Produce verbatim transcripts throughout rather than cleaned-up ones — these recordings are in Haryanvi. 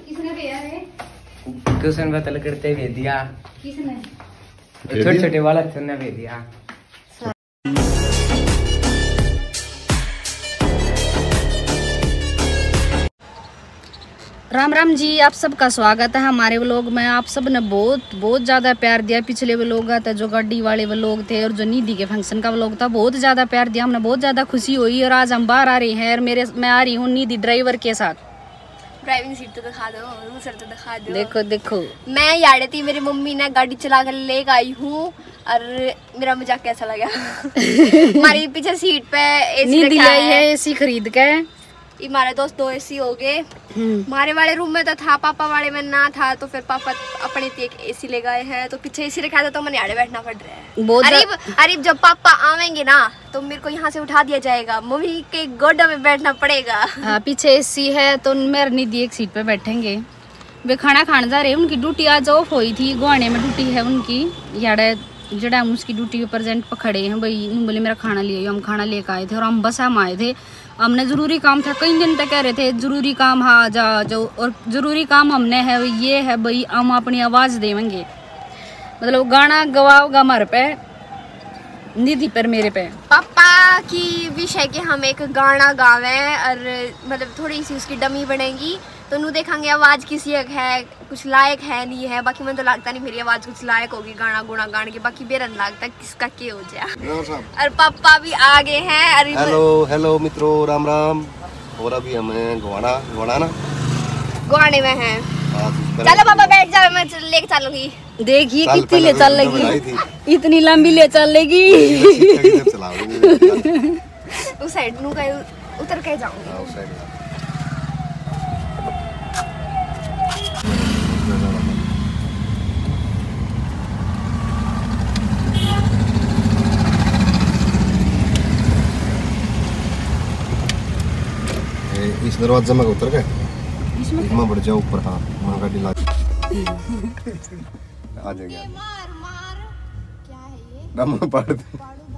किसने भेजा रे? ट्यूशन पे तल करते भेज दिया। किसने? छोटे छोटे बालक ने भेज दिया। राम राम जी, आप सबका स्वागत है हमारे व्लॉग में। आप सब ने बहुत बहुत ज़्यादा प्यार दिया। पिछले व्लॉग का था जो गाड़ी वाले व्लॉग थे और जो निधि के फंक्शन का व्लॉग था, बहुत ज़्यादा प्यार दिया, हमने बहुत ज़्यादा खुशी हुई। और आज हम बाहर आ रहे हैं और मेरे मैं आ रही हूँ निधि ड्राइवर के साथ। ड्राइविंग सीट तो दिखा दो, दूसरा तो दिखा दो। देखो देखो, मैं याड़े थी, मेरी मम्मी ने गाड़ी चला कर लेके आई हूँ और मेरा मजाक कैसा लगा? हमारी पीछे सीट पे एसी निधि लाई है, एसी खरीद के। ये हमारे दोस्त दो एसी हो गए। हम्म। हमारे वाले रूम में तो था, पापा वाले में ना था, तो फिर पापा अपने लिए एक एसी ले गए हैं, तो पीछे एसी रखा था, तो मैंने आड़े बैठना पड़ रहा है। बहुत अरे ज्या- अरे, जब पापा आवेंगे ना, तो मेरे को यहाँ से उठा दिया जाएगा, मम्मी के गोडों में बैठना पड़ेगा। हाँ, पीछे एसी है, तो मैं और निधि एक सीट पे बैठेंगे। वे खाना खान जा रहे हैं, उनकी ड्यूटी आज ऑफ हुई थी, गुआने में ड्यूटी है उनकी। याड़े जड़ा हम उसकी ड्यूटी पे प्रेजेंट पकड़े हैं भाई। यूं बोले, मेरा खाना ले आइयो, हम खाना लेकर आए थे और हम बस हम आए थे। हमने ज़रूरी काम था, कई दिन तक कह रहे थे, "ज़रूरी काम, हाँ, आ जा, आ जाओ।" और ज़रूरी काम हमने है, ये है भाई, हम अपनी आवाज़ देवेंगे, मतलब गाना गवाओगा हमारे पे, निधि पर, मेरे पे। पापा की विश है कि हम एक गाना गावें और मतलब थोड़ी सी उसकी डमी बनेगी, तो नू देखेंगे आवाज़ किसी एक है, कुछ लायक है, नहीं है। बाकी मैंने तो लगता नहीं मेरी आवाज़ कुछ लायक होगी गाना गुना गाने की, बाकी बेरा नहीं लगता किसका के हो जाए। ड्राइवर साहब। और पापा भी आ गए हैं। और हेलो, हेलो मित्रों, राम राम। और अभी हमें गुआना, गुआना ना? गुआने में हैं। हाँ, तो चलो पापा, बैठ जाओ, मैं चल-, लेके चलूंगी। देखिए चल, कितनी पहले ले तो चल तुमने लेगी, बनाई थी। इतनी लंबी ले चल लेगी। ये सीट पे किधर चलाओगे? उस साइड नू का उतर के जाऊंगी। हाँ, उस साइड। ए, इस दरवाजे में उतर के इसमें? इसमें बढ़ जाओ ऊपर। हाँ, वहाँ गाड़ी ला। आ जाएगा। मार, मार। क्या है ये? दम पाड़ दे। पाड़ू दम।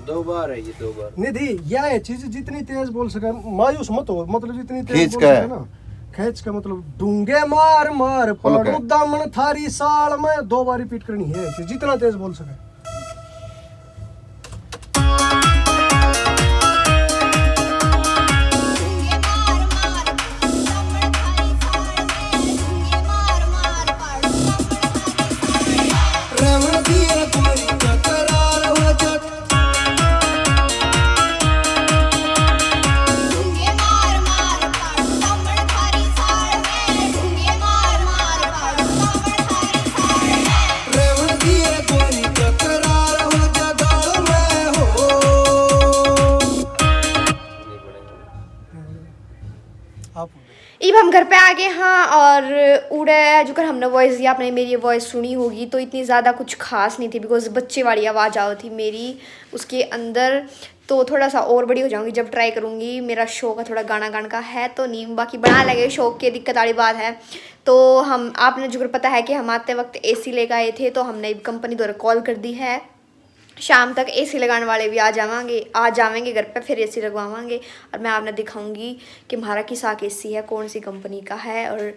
दो बार है ये, दो बार। निधि, यह है चीज, जितनी तेज बोल सके, मायूस मत हो, मतलब जितनी तेज खींच बोल के। सके ना, खींच के, मतलब ढूंगे मार मार खोल के। पाड़ू दामन थारी साल में, दो बार रिपीट करनी है चीज, जितना तेज बोल सके। इब हम घर पे आ गए हाँ, और उड़े जुकर हमने वॉइस दिया, आपने मेरी वॉइस सुनी होगी, तो इतनी ज़्यादा कुछ खास नहीं थी, बिकॉज बच्चे वाली आवाज़ आ रही थी मेरी उसके अंदर, तो थोड़ा सा और बड़ी हो जाऊंगी जब ट्राई करूंगी। मेरा शौक है थोड़ा गाना गाने का, है तो नहीं, बाकी बना लेंगे, शौक की दिक्कत वाली बात है। तो हम, आपने जुकर पता है कि हम आते वक्त एसी लेकर आए थे, तो हमने कंपनी द्वारा कॉल कर दी है। शाम तक एसी लगाने वाले भी आ जावांगे, आ जावेंगे घर पे, फिर एसी लगवावांगे और मैं आपने दिखाऊंगी कि हमारा किसा एसी है, कौन सी कंपनी का है और, अ,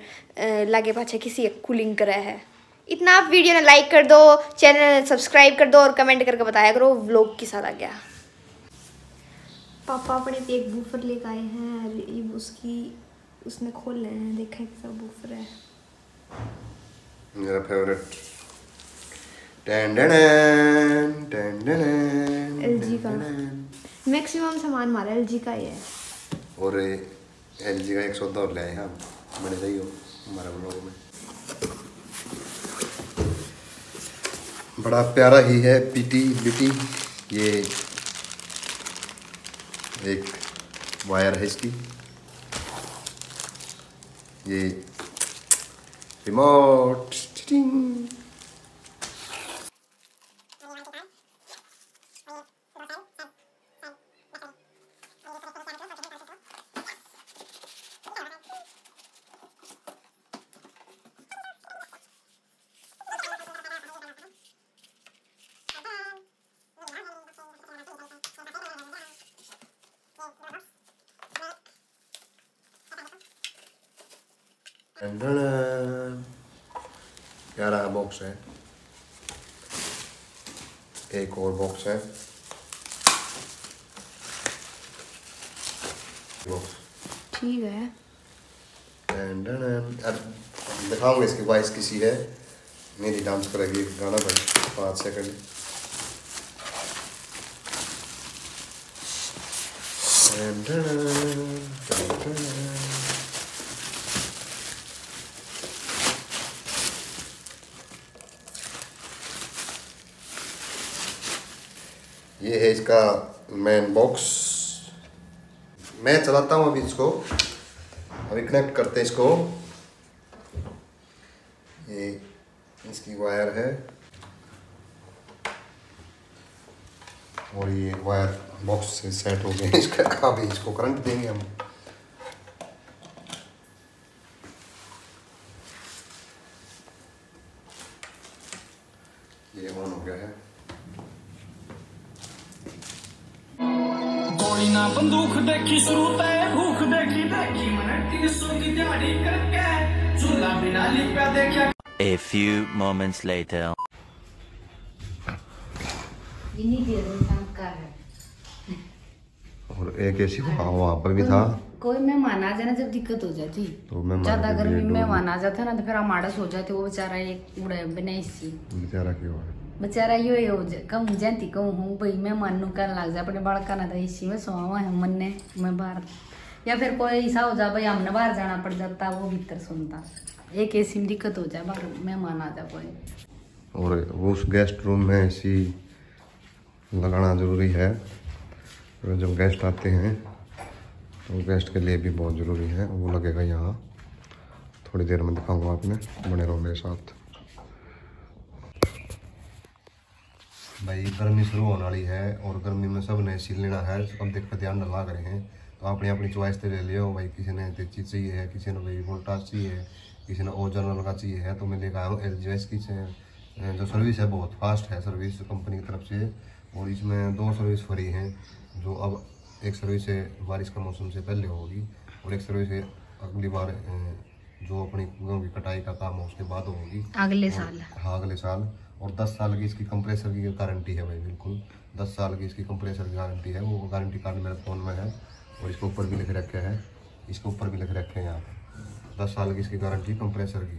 लागे पाछे किसी एक कूलिंग करे है। इतना आप वीडियो ने लाइक कर दो, चैनल ने सब्सक्राइब कर दो और कमेंट करके बताया करो व्लॉग किसा लग गया। पापा अपने पे एक बूफर लेकर आए हैं और ये उसकी, उसने खोले हैं, देखें कैसा बूफर है। मेरा फेवरेट। टैन टैन टैन, टैन टैन टैन, एलजी का। टैन टैन। मैक्सिमम सामान हमारा एलजी का ही है। और एलजी का एक सौदा और ले आए हम, बने रहियो हमारे व्लॉग में। बड़ा प्यारा ही है पीटी बीटी। ये एक वायर है इसकी, ये रिमोट। टिटिंग। टन टन। प्यारा बॉक्स है। एक और बॉक्स है। बॉक्स। ठीक है। टन टन। अब दिखाऊंगा इसकी वॉइस किसी है। मेरी डांस करेगी गाना पर पाँच सेकंड। टन टन, टन टन। ये है इसका मेन बॉक्स। मैं चलाता हूँ अभी इसको, अभी कनेक्ट करते हैं इसको। ये इसकी वायर है और ये वायर बॉक्स से सेट हो गए इसका। अभी इसको करंट देंगे हम। ये ऑन हो गया है। गोली ना बंदूक देखी शुरू ते भूख देखी, देखी मैंने तीन सौ की दिहाड़ी करके चूल्हा बिना लिपया देखा। A few moments later. इन्हीं के संस्कार है। और एक एसी वहाँ, वहाँ पर भी था। कोई मेहमान आ जाए ना, जब दिक्कत हो जाती। तो मेहमान ज्यादा गर्मी में मेहमान आ जाता ना, तो फिर हम आड़स हो जाते। वो बेचारा एक उड़े बिना एसी। बेचारा क्यों है? बेचारा यो, यो ज-, कहूँ जैती कहूँ हूँ भाई, मेहमान नू कहने लग जाए अपने बालका ना, तो एसी में सोवा है मन्ने, मैं बाहर। या फिर कोई ऐसा हो जा भाई, हमने बाहर जाना पड़ जाता, वो भीतर सुनता। एक एसी में दिक्कत हो जाए, बाहर मेहमान आ जा कोई। और वो उस गेस्ट रूम में एसी लगाना ज़रूरी है। और जब गेस्ट आते हैं तो गेस्ट के लिए भी बहुत ज़रूरी है। वो लगेगा यहाँ, थोड़ी देर में दिखाऊंगा आपने, बने रहो मेरे साथ। भाई, गर्मी शुरू होने वाली है और गर्मी में सब ने एसी लेना है। अब देख के ध्यान डाला करें हैं, तो आपने अपनी चॉइस से ले लियो भाई। किसी ने तेची चाहिए है, किसी ने भाई वोल्टास चाहिए है, किसी ने ओजोनल का चाहिए है, तो मैं लेकर आया हूँ एल जी। इसकी से, जो सर्विस है बहुत फास्ट है, सर्विस कंपनी की तरफ से। और इसमें दो सर्विस फ्री हैं, जो अब एक सर्विस है बारिश का मौसम से पहले होगी और एक सर्विस है अगली बार, अ, जो अपनी गेहूं की कटाई का काम हो उसके बाद होगी। अगले और साल। हाँ, अगले साल। और दस साल की इसकी कंप्रेसर की गारंटी है भाई, बिल्कुल दस साल की इसकी कंप्रेसर की गारंटी है। वो गारंटी कार्ड मेरे फ़ोन में है और इसके ऊपर भी लिख रखे हैं, इसके ऊपर भी लिख रखे हैं यहाँ पर, दस साल की इसकी गारंटी कंप्रेसर की।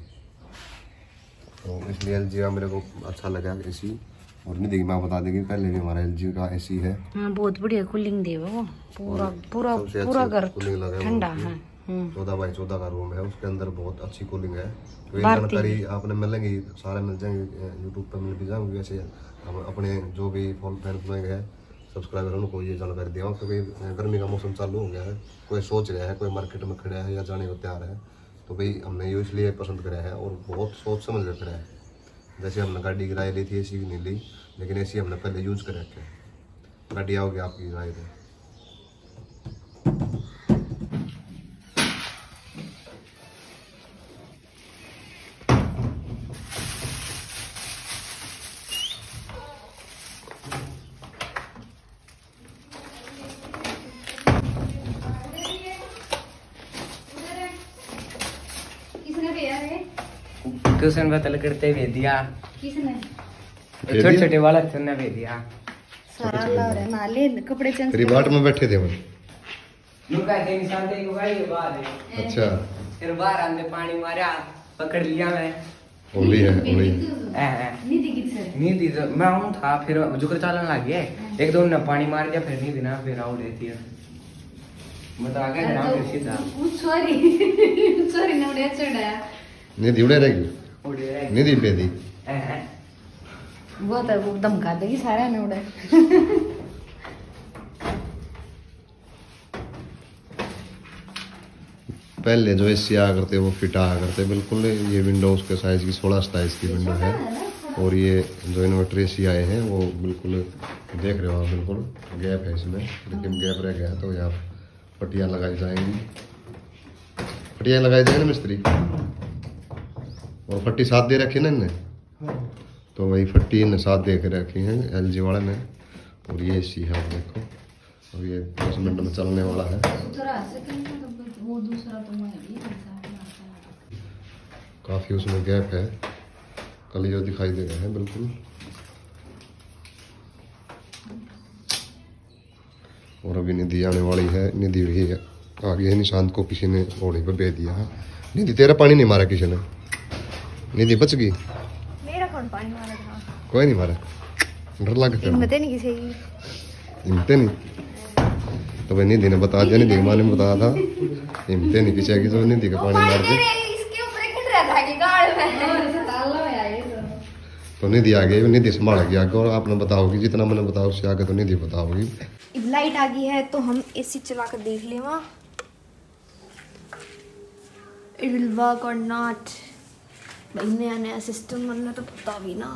तो इसलिए एल जी का मेरे को अच्छा लगा एसी। और निधि की माँ बता देगी, पहले भी हमारा एल जी का एसी है। हाँ, बहुत बढ़िया कूलिंग दे वो, पूरा, और पूरा, सबसे पूरा अच्छी घर कूलिंग लगा है ठंडा वो है। हम्म। चौदह बाई चौदह का रूम है, उसके अंदर बहुत अच्छी कूलिंग है। तो ये बारती जानकारी आपने मिलेंगी, सारे मिल जाएंगे, अ, यूट्यूब पर मिल भी जाएंगे। वैसे हम अपने जो भी फॉलो फैन बनेंगे, सब्सक्राइबर, उनको ये जानकारी देवा, क्योंकि, अ, गर्मी का मौसम चालू हो गया है। कोई सोच रहा है, कोई मार्केट में खड़ा है या जाने को तैयार है, तो भाई हमने ये इसलिए पसंद करा है और बहुत सोच समझ कर करा है। जैसे हमने गाड़ी की राय ली थी, एसी की नहीं ली, लेकिन एसी हमने पहले यूज कर रखे हैं। गाड़ी आओगे आपकी राय पे। किसने भेजा रे? किसने पता करते भेज दिया। किसने? छोटे छोटे बालक थे, उन्हें भेज दिया। सारा ला रहे ना, ले कपड़े चेंज तेरी कर। बाट में बैठे थे वो। नुका के निशान थे, एक भाई ये बाहर है। अच्छा। फिर बाहर आंदे पानी मारा, पकड़ लिया मैं। होली है, होली है। ए, ए। निधि किधर है? निधि तो मैं हूँ था, फिर जुकर चालन लग गया। हाँ। एक दो ने पानी मार दिया, फिर निधि ना, फिर आउट रहती है। मैं तो आगे अरे ग्राउंड तो में सीधा। उस सॉरी, सॉरी ने उड़े चढ़ाया। निधि उड़े रहेगी। उड़े रहेगी। निधि पे दी। ए, ए। वो तो वो धमका देगी सारा ने उड़े। पहले जो एसी आया करते, वो फिट आया करते बिल्कुल। ये विंडो उसके साइज की, सोलह सताईस की विंडो है। और ये जो इन्वर्टर एसी आए हैं, वो बिल्कुल देख रहे हो आप, बिल्कुल गैप है इसमें, लेकिन गैप रह गया है, तो यहाँ पट्टियाँ लगाई जाएंगी। पट्टियाँ लगाई जाएंगी ना मिस्त्री। और फट्टी साथ दे रखी ना इनने, तो वही फट्टी इनने साथ दे के रखी है एल जी वाले ने। और ये एसी है, आप देखो। अब ये दस मिनट में चलने वाला है। दूसरा ऐसे क्यों नहीं, तो वो दूसरा तो मैं ये नहीं था, मैं ऐसा नहीं था। काफ़ी उसमें गैप है, कल ये दिखाई दे रहा है बिल्कुल। और अभी निधि आने वाली है, निधि भी आ गई है। निशांत को किसी ने घोड़े पे भेज दिया है। निधि, तेरा पानी नहीं मारा किसी ने? निधि बच गई। मेरा कौन पानी मारा था? कोई नहीं मारा, डर लगता है। हिम्मत ही नहीं किसी की। हिम्मत ही नहीं। तो भाई निधि ने बता दिया, निधि की माँ ने बताया था, हिम्मत ही नहीं किसी की, तो निधि का पानी मार दे। इसके ऊपर गिर रहा था कि गाल में। तो निधि आ गई, निधि संभाल गया आगे, और आपने बताओगी, जितना मैंने बताया उससे आगे तो निधि बताओगी। इब लाइट आ गई है तो हम एसी चला कर देख लेवा, it will work or not। भाई, नया नया सिस्टम, मन्ने तो पता भी ना।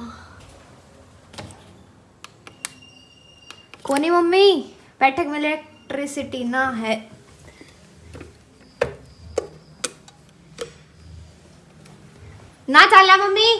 कोनी मम्मी, बैठक में इलेक्ट्रिसिटी ना है। ना चाला मम्मी।